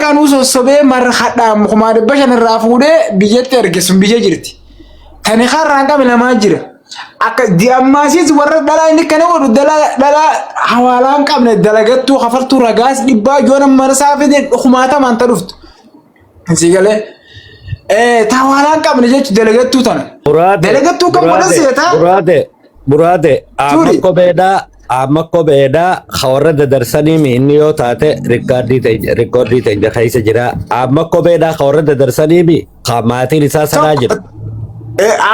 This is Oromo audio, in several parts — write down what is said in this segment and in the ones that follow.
Maallaqaan sossobee marra hadhaan 500,000 irraa fuudhee biyyatti erge sun biyya jirti. Tani kaarraa hin qabne lamaa jira. Akka di'ammaasiis warra dhalaa inni kana godhu dhalaa hawaalaa hin qabne dalagattuu kafartuu ragaas dhibbaa yoo nama mana isaa fide kumaatamaan ta dhuftu. Si galee ta hawaalaa hin qabne jechuun dalagattuu tana. Buraate, Dalagattuu kan godhan buraate, seetaa. buraate, buraate. Amma Turi. kopheedhaa, amma kopheedhaa ka warra dadarsanii mi inni yoo taate rikkaardii ta'e keessa jira. Amma kopheedhaa ka warra dadarsanii mi ka maatiin isaa sanaa jira.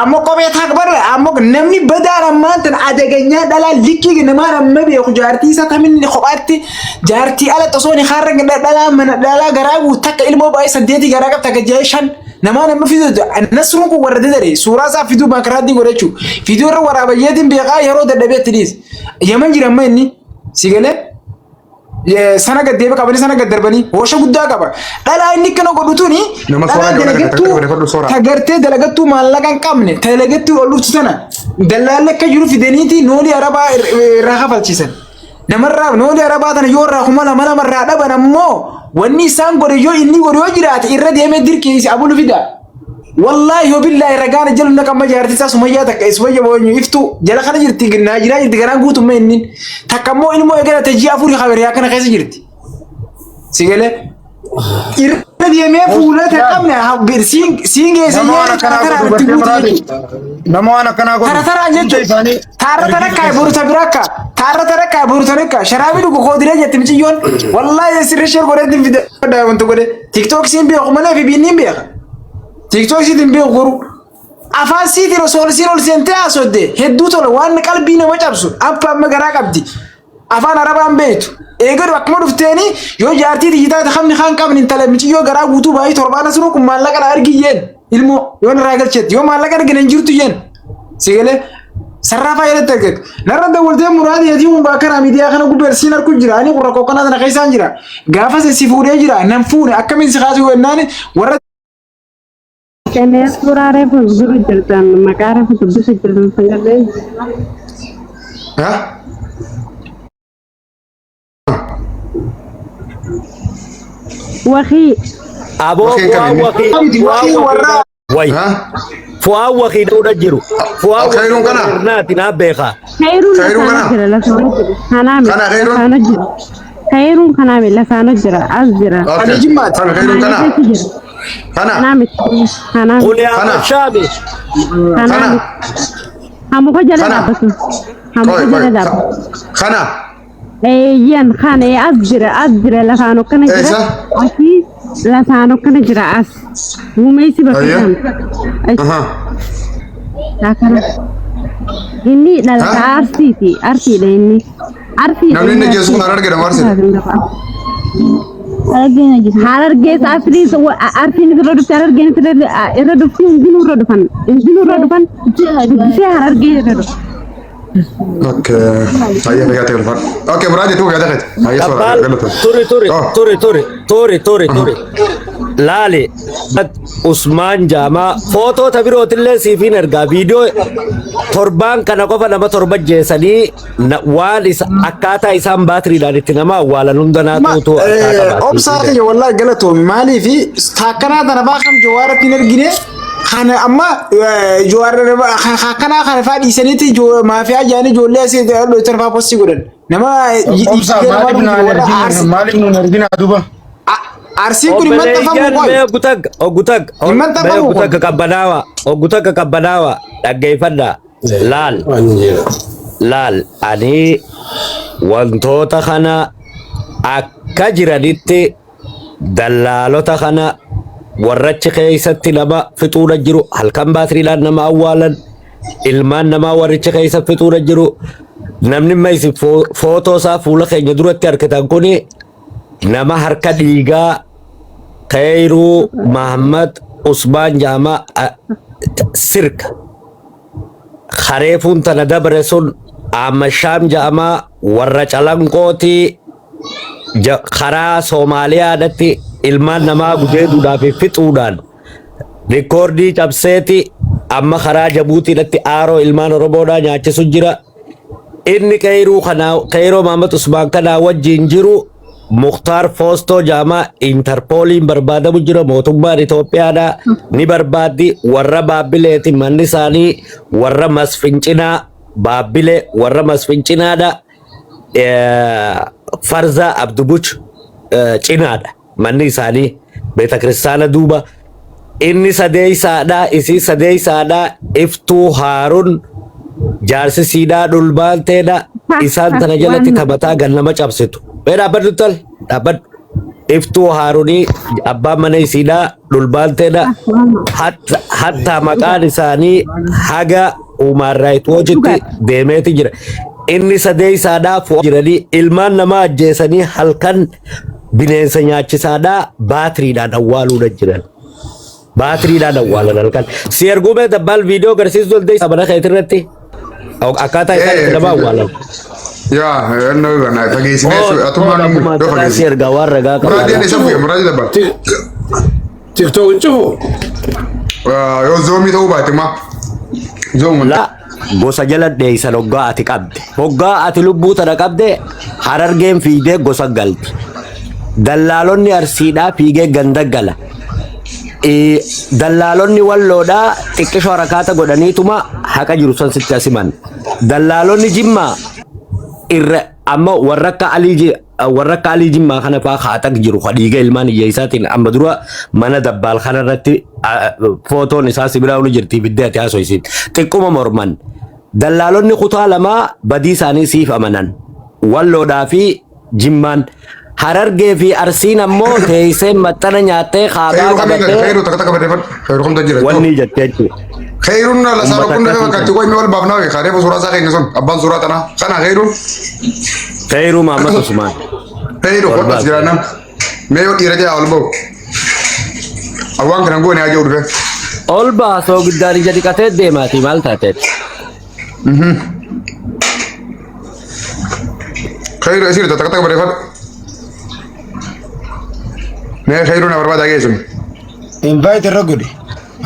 Ammoo kophee taak barra ammoo namni badaan ammaan tan adaganyaa dhalaa likkii namaan amma beeku jaartii isaa taminni kophaatti jaartii ala osoo ni haarra dhalaa mana dhalaa garaa guutu takka ilmoo baay'ee saddeetii garaa qabta akka jahe shan namaan amma fiduu nasruun kun warra dadare suuraa isaa fiduu baakiraadii godhachuu fiduu irra waraabayyeetiin beekaa yeroo dadhabeetti dhiis yaman jira amma inni si galee. Sana gad deebi qabanii sana gad darbanii hoosha guddaa qaba. Dhalaa inni akkana godhu tuni Nama dhalaa soora jedhu dalagattuu takka barreeffadhu soora. tagartee dalagattuu maallaqa hin qabne dalagattuu ol dhuftu sana dallaalli akka jiru fidaniiti noolii arabaa irraa kafalchiisan. Namarraa noolii arabaa tana yoo irraa 2000 lamarraa dhaban ammoo wanni isaan godhe yoo inni godhe yoo jiraate irra deemee dirqii abulu fida. Wallaahi yoo billaahi ragaan jalu na qamma jaarti isaa sumayyaa takka sumayya boonyu iftu jala kana jirti naa jiraa jirti garaan guutummaa inni takka immoo ilmoo eegala tajii afurii kabariyaa kana keessa jirti. Si galee irra deemee fuula ta qabne siin geesse Nama waan akkanaa taraa godhu itti gartee guutu muraati. jechuudha. Nama waan akkanaa godhu. Tara taraan hunda jechuudha. isaanii Taarra tarakkaa boru ta biraa akka. Taarra tarakkaa boru tarakkaa. Sharaabii dhugu koodiree jetti miciyyoon. Wallaahi sirri sheer godhee ittiin fide wanti godhe. Tiktook siin beeku malee fi biinni hin beeka. Tiktook siin hin beeku garuu. Afaan siitiin osoo ol siin ol seentee haasodde hedduu tola waan qalbii nama cabsu amma amma garaa qabdi. Afaan Arabaan beektu. Eegalu akkuma dhufteeni yoo jaartii tiyyi taate kamni kaan qabni intala miciyyoo garaa guutuu baay'ee torbaana sunuu kun maallaqa dha argi jeen ilmoo yoo narraa galcheetti yoo maallaqa argine hin jirtu jeen si galee sarraafaa jedhatti argate. Narra dawwaltee muraadii ati kun baakkanaa miidiyaa kana gubbee siin arku jira ani kun rakkoo kanaa tana keessaan jira gaafa si fuudhee jira nan fuune akkamiin si kaasuu jennaan warra Kennee suuraa reefu gurru jirtan maqaa reefu dubbisu jirtan sagalee. Ha? Wakii. Aboo Wakii fu'aan kam inni? wakii miti fu'aan wakii wakii warra wayi Ha? fu'aan wakii ta'uudha jiru fu'aan wakii Khayruun kana? irnaati naa beekaa. Khayruun Khayruun lafaana kana? jira lafaana jira. Kanaa miti Kana khayruun? lafaana jira. Khayruun kanaa miti lafaana jira as jira. Okay. Ani jimmaati. Kami khayruun kana? Kanaa keessa jira. Kana? Kanaa miti. Kanaa miti. Kuni Kana? Ahmad Shaami. Kanaa Kana? miti. Hamuka jala Kana? dhaabbatu. Hamuka Qoy jala qoy. dhaabbatu. Kana? Eeyyan kana as jira as jira lafaan akkana jira. Eessa? Asii lafaan akkana jira as. Muumeessi bakka Ayya. kana. Aha. Akkana. Inni dhalata Ha? arsiiti. Arsiidha inni. Arsiidha Namni inni inni ajjeesu kun arsiidha. Harargeedha moo Arsiidha? Harargeen ajjeesu. Harargees arsiin arsiin irra dhufte harargeen irra dhufti hundinuu irra dhufan hundinuu irra dhufan guddisee harargee irra dhufe. Okay. Hayya fayyaa ta'e ulfaadhu. Okay, biraa jettuu fayyaa ta'e. Hayya soora Dabbaal galatoon. turi turi Oh. turi turi turi turi turi laali Usmaan Jaamaa footoo ta birootillee siifiin ergaa viidiyoo torbaan kana qofa nama torba jeesanii waan isa akkaataa isaan baatiriidhaan itti nama awwaalan hunda naatuutu harkaa qaba. Obsaa kiyya wallaahi galatoomi maaliifi taakkanaa tana faa kam jawaaratti hin ergine kana amma jawaar akkanaa kana faa dhiisaniiti maafiyaa jaanii ijoollee asii dhoytan faa postii godhan nama Obsa maaliif naan ergina maaliif nuun ergina duuba? Arsiin kun hin maxxanfamu Obboleeyyan qoy. mee ogutagga ogutagga Hin maxxanfamu mee kun. ogutagga qabbanaawa ogutagga qabbanaawa dhaggeeffadhaa laal laal ani wantoota kana akka jiranitti dallaalota kana warrachi keessatti nama fixuudha jiru halkan baatiriidhaan nama awwaalan ilmaan namaa warrichi keessa fixuudha jiru namni amma isin footoo isaa fuula keenya duratti argitan kuni nama harka dhiigaa Khayruu Mahammad Usmaan Jaamaa sirka kareefuun tana dabre sun Ahmad Shaam ja'amaa warra calanqootii karaa Soomaaliyaadhatti ilmaan namaa gudeeduudhaa fi fixuudhaan rikoordii cabseeti amma karaa Jabuutiidhatti aaroo ilmaan Oromoodhaa nyaachisu jira. Inni qeyruu kanaa qeyroo Mahammad Usmaan kanaa wajjin jiru Muktaar Foostoo Jaamaa Interpooliin barbaadamu jira. Mootummaan Itoophiyaadha ni barbaaddi. Warra Baabbileeti, manni isaanii warra Masfincinaa Baabbilee, warra Masfincinaadha. Farza Abdubuch cinaadha manni isaanii, beeta kiristaana duuba. Inni sadeeysaadha, isii sadeeysaadha. Iftuu Haarun jaarsi siidhaa dhulbaanteedha. Isaan tana jalatti taphataa gannama cabsitu. Mee dhaabbadhu tal dhaabbadhu. Iftuu Haarunii abbaan mana isiidhaa dhulbaanteedha. Hatta maqaan isaanii haga Human Rights Watchitti deemeeti jira. Inni sadeeysaadhaa jiranii ilmaan namaa ajjeesanii halkan bineensa nyaachisaadhaa baatiriidhaan awwaaluudha jiran. Baatiriidhaan awwaalan halkan. Si erguu mee dabbaal viidiyoo agarsiisuu dandeessa mana keetirratti? Akkaataa isaan itti nama awwaalan. Yaa, inni kana fageessinee atumaan Akkuma yoo si fageessi. ergaa waan ragaa Muraadii qabaadha. isa fuye muraadii dabbal. TikTok hin cufu. Yoo zoomii ta'uu baate maa. Zoomuu. La gosa jala dheeysan hoggaa ati qabde. Hoggaa ati lubbuu tana qabde, Harargeen fiigdee gosa galti. Dallaalonni Arsiidhaa fiigee ganda gala. Dallaalonni Walloodhaa xiqqishoo harakaata godhaniituma haqa jiru san sitti asiman. Dallaalonni Jimmaa irra amma warra akka Alii warra akka Alii Jimmaa kana faa haaxaq jiru ka dhiiga ilmaan hiyyeessaatiin amma dura mana dabbaal kana irratti footoon isaa si biraa ni jirti, fiddee ati haasoysiin xiqquma morman. Dallaalonni kutaa lamaa badii isaanii siif amanan. Walloodhaa fi Jimmaan. Harargee fi Arsiin ammoo teessee maxxana nyaattee kaabaa Khayru kamiin gadi qabattee khayru takka takka barreeffadhu. Khayru kamtu jira. Wanni jettee jechuudha. Khayruun la saara Uummata kun nama akkasii fakkaatti qoy wal baafnaa wee kareefu suuraa isaa keenya sun abbaan suuraa tanaa kana khayruun. Khayruu Mahammad Usmaan. Khayru Ol hodhas baase. jira nam. Mee yoo dhiira jaa ol ba'u. Awwaan kana goone haa jiru dhufe. Ol baasoo guddaan ija dhiqatee deemaati maal taateet? Khayru isiirta takka takka barreeffadhu. Mee khayru na barbaada geessun. Invite irra godhi.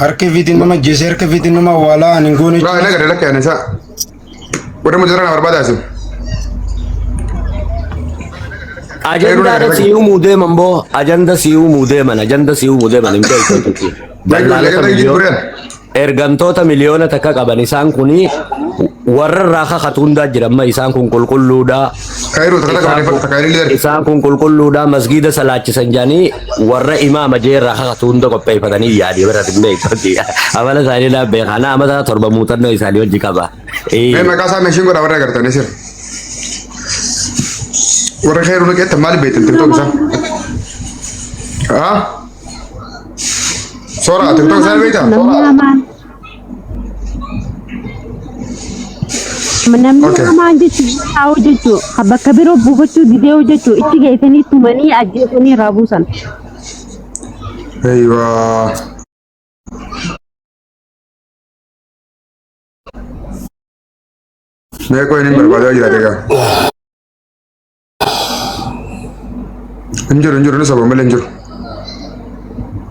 Harka fiitiin nama jeesee harka fiitiin nama awwaalaa ani hin goone. Laa ina gadi lakkee anisa. Warri mujjara na barbaada isin. Ajandaadha sii uumuu deeman boo, ajanda sii uumuu deeman, ajanda sii uumuu deeman hin beektu. Dallaalota miliyoona, ergamtoota 1 million qaban isaan kuni, warra irraa kakatu hundaa jira. Amma isaan kun qulqulluudha. Khayru takka takka barreeffadhu takka illee. Isaan kun qulqulluudha, masgiida salaachisan jedhanii warra imaama jee irraa kakatu hunda qopheeffatanii yaadii bira hin beektu. Amala isaanii naa beeka. Ana amata 7 muuxannoo isaanii hojii qaba. Mee maqaa isaa meeshiin godha warra agartanii sir. Warra khayru naqeetta maal beektan TikTok isaa? Haa? Soora TikTok isaa beektaa? Namni hamaan. Namni hamaan jechuun taa'u jechuun kan bakka biroo buufachuu didee jechuun itti geessanii tumanii ajjeesanii irraa buusan. Eeyyaa. Mee qoy inni barbaadaa jiraate egaa. Hin jiru, hin jiru, inni saba malee hin jiru.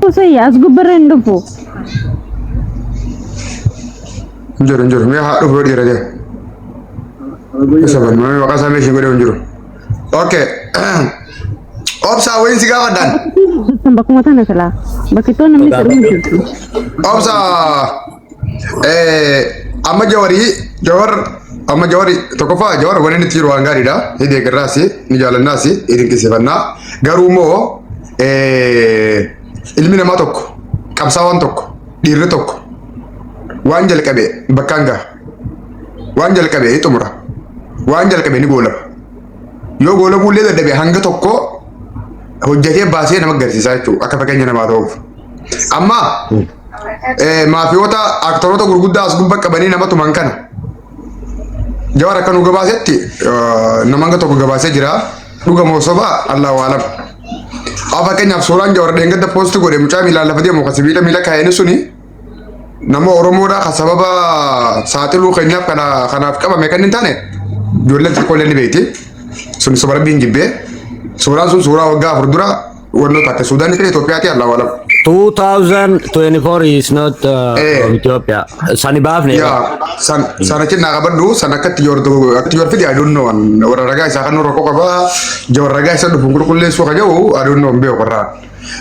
Osoo as gubbarra hin dhufu. Hin jiru, hin jiru. Mee haa dhufu yoo dhiira ta'e. Inni saba malee maqaa isaa meeshii godhee hin jiru. Okay. Obsaa wayiin si gaafadhaan. Bakkuma tana silaa. Bakki ittoo namni itti dhumu jirtu. Obsaa amma jawarii jawar amma jawari tokkoffaa jawar wanni inni itti jiru waan gaariidha. Ni deeggarraas, ni jaalannaas, ni dinqisiifannaa. Garuu immoo ilmi namaa tokko, qabsaawaan tokko, dhiirri tokko waan jalqabe bakkaan gaha. Waan jalqabe ni xumura. Waan jalqabe ni goolaba. Yoo goolabuu illee dadhabe hanga tokko hojjetee baasee nama agarsiisaa jechuudha, akka fakkeenya namaa ta'uuf. Amma maafiyoota aktoroota gurguddaa as gubbaa qabanii nama tuman kana Jawar akka nu gabaasetti nama hanga tokko gabaasee jira. Dhuga moo soba Allahu alam. Haa, fakkeenyaaf suuraan Jawar dheengadda post godhe mucaa miilaan lafa deemu kan sibiila miila kaa'een suni nama Oromoodhaa kan sababa saaxiluu keenyaaf kana kanaaf qabame kan hin taane ijoolleen xiqqoo illee ni beekti. Sun soba rabbiin jibbee. Suuraan sun suuraa waggaa 4 dura wannoo taate Suudaanii fi Itoophiyaati Allahu alam. 2024 is not from Ethiopia. Sani baafne. Yaa san sana cinnaa qabadhu san akkatti joortu akkatti joor fide I don't know an warra ragaa isaa kan rakkoo qaba jawar ragaa isa dhufu qulqulleessuu ka jiru I don't know hin beeku irraa.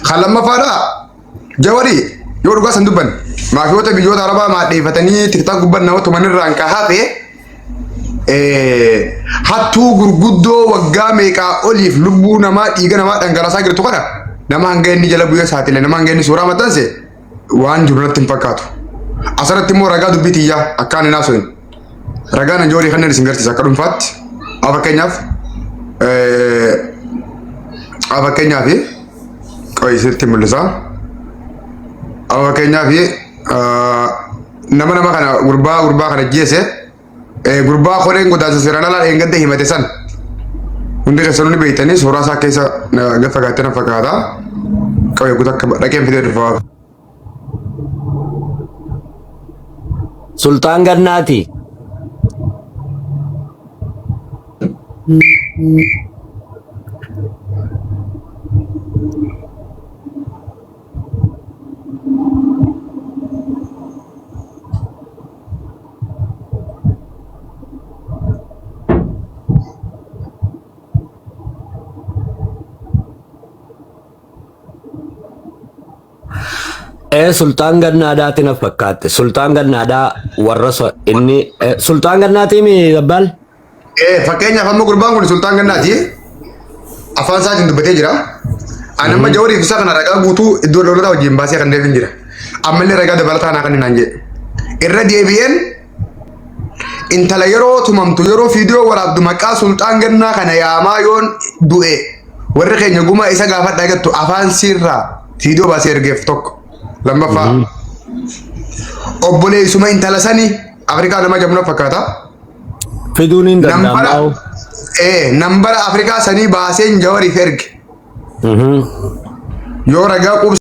Kan lammaffaadha jawari yoo dhugaa san dubban maafiyoota biyyoota arabaa maadheeffatanii tiktaak gubban nama tuman irraan ka hafe hattuu gurguddoo waggaa meeqaa oliif lubbuu namaa dhiiga namaa dhangalaasaa jirtu kana nama hanga inni jala bu'ee saaxile nama hanga inni suuraa maxxanse waan jiru natti hin fakkaatu. Asirratti immoo ragaa dubbii tiyyaa akkaan hin haasofne. Ragaa nan joorii kanneen isin garsiisa akka dhuunfaatti. Haa fakkeenyaaf haa fakkeenyaaf qoy isinitti mul'isa. Haa fakkeenyaaf nama nama kana gurbaa gurbaa kana jeese Gurbaa koreen godaansa seeraan alaa dheengadda himate san hundi keessanuu ni beektanii suuraa isaa keessa gad fagaattee na fakkaata. Qabee guutuu akka dhaqeen fidee dhufa. Sultaan Gannaati. Ee Sultaan Gannaadhaati na fakkaatte. Sultaan Gannaadhaa warra inni Sultaan Gannaatii mi Zabbaal? Fakkeenyaaf amma gurbaan kun Sultaan Gannaati. Afaan isaatiin dubbatee jira. Ani amma Jawariif isa kana ragaa guutuu iddoo dhalootaa wajjin baasee kan deebiin jira. Ammallee ragaa dabalataa naa kan naan jedhe. Irra deebi'een intala yeroo tumamtu yeroo fiidiyoo waraabdu maqaa Sultaan Gannaa kana yaamaa yoon du'e warri keenya gumaa isa gaafadhaa jettu afaan siirraa fiidiyoo baasee ergeef tokko. Lammaffaa obboleessuma intala sanii Afrikaa nama jamna fakkaata. Fiduun hin Nambara danda'amu. nambara Afrikaa sanii baaseen Jawariif erge. Yoo ragaa quubsaa